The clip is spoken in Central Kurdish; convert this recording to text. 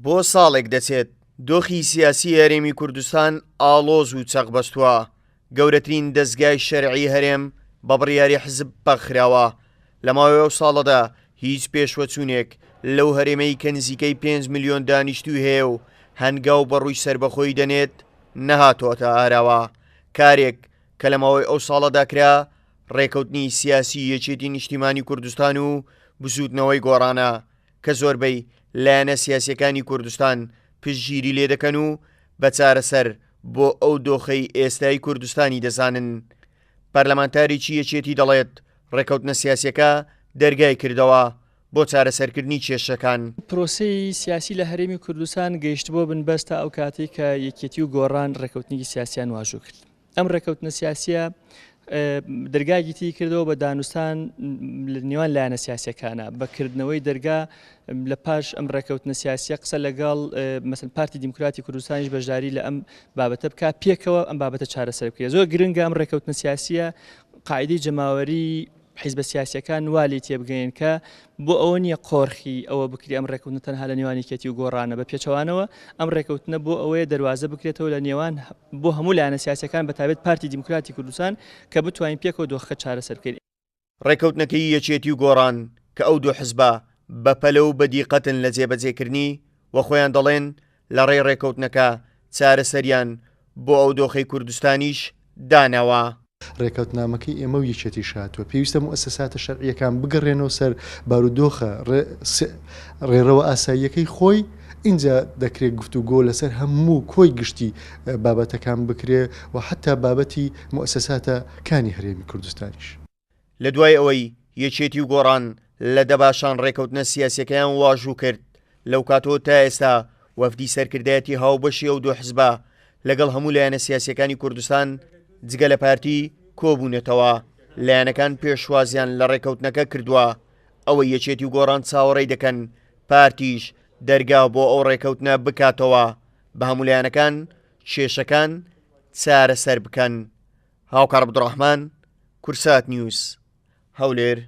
بۆ ساڵێک دەچێت دۆخی سیاسی هەرێمی کوردستان ئاڵۆز و چەقبەستووە، گەورەترین دەزگای شەرعی هەرێم بە بڕیاری حزب پەکخراوە، لە ماوەی ئەو ساڵەدا هیچ پێشوەچوونێک لەو هەرێمەی کە نزیکەی 5 ملیۆن دانیشتووی هەیە و هەنگاو بە ڕووی سەربەخۆیی دەنێت نەهاتۆتە ئاراوە، کارێک کە لە ماوەی ئەو ساڵەدا کرا ڕێکەوتنی سیاسی یەکێتی نیشتیمانی کوردستان و بزووتنەوەی گۆڕانە کە زۆربەی لایەنە سیاسیەکانی کوردستان پشتگیری لێ دەکەن و بە چارەسەر بۆ ئەو دۆخەی ئێستای کوردستانی دەزانن. پەرلەمانتارێکی یەکێتی دەڵێت، ڕێکەوتنە سیاسیەکە دەرگای کردەوە بۆ چارەسەرکردنی کێشەکان. پرۆسەی سیاسی لە هەرێمی کوردستان گەیشتبووە بنبەست تا ئەو کاتەی کە یەکێتی و گۆڕان ڕێکەوتنێکی سیاسیان واژوو کرد. ئەم ڕێکەوتنە سیاسیە دەرگایەکی تری کردەوە بە دانوستان لە نێوان لایەنە سیاسەکانە بە کردنەوەی دەرگا لە پاش ئەم ڕێکەوتنە سیاسیە قسە لەگەڵ مەسن پارتی دیموکراتی کوردستانیش بەشداری لە ئەم بابەتە بک پێکەوە ئەم بابەتە چارەسەر بکرێت زۆر گرنگە ئەم ڕێکەوتنە سیاسیە قاعدەی جەماوەری حیزبە سیاسیەکان وا لێی تێبگەین کە بۆ ئەوە نییە قۆرخی ئەوە بکری ئەم ڕێکەوتنە تەنها لە نێوان یەکێتی و گۆڕانە بە پێچەوانەوە ئەم ڕێکەوتنە بۆ ئەوەیە دەروازە بکرێتەوە لە نێوان بۆ هەموو لایەنە سیاسیەکان بە تایبەت پارتی دیموکراتی کوردستان کە بتوانین پێکەوە دۆخەکە چارەسەر بکەین. ڕێکەوتنەکەی یەکێتی و گۆڕان کە ئەو دوو حزبە بە پەلە و بە دیقەتن لە جێبەجێکردنی و خۆیان دەڵێن لە ڕێی ڕێکەوتنەکە چارەسەریان بۆ ئەو دۆخەی کوردستانیش داناوە. ڕێکەوتنامەکەی ئێمە و یەکێتیش هاتووە، پێویستە موئەسەساتە شەرعییەکان بگەڕێنەوە سەر بارودۆخە ڕێڕەوە ئاساییەکەی خۆی، ئینجا دەکرێ گفتوگۆ لەسەر هەموو کۆی گشتی بابەتەکان بکرێ و حەتا بابەتی موئەسەساتە کانی هەرێمی کوردستانیش. لە دوای ئەوەی یەکێتی و گۆڕان لە دەباشان ڕێکەوتنە سیاسیەکەیان واژوو کرد، لەو کاتەوە تا ئێستا وەفدی سەرکردایەتی هاوبەشی ئەو دوو حزبە لەگەڵ هەموو لایەنە سیاسیەکانی کوردستان جگە لە پارتی کۆبوونەتەوە، لایەنەکان پێشوازیان لە ڕێکەوتنەکە کردووە، ئەوەی یەکێتی و گۆڕان چاوەڕێی دەکەن پارتیش دەرگا بۆ ئەو ڕێکەوتنە بکاتەوە بە هەموو لایەنەکان کێشەکان چارەسەر بکەن. هاوکار عەبدولڕەحمان، کورسات نیوز، هەولێر.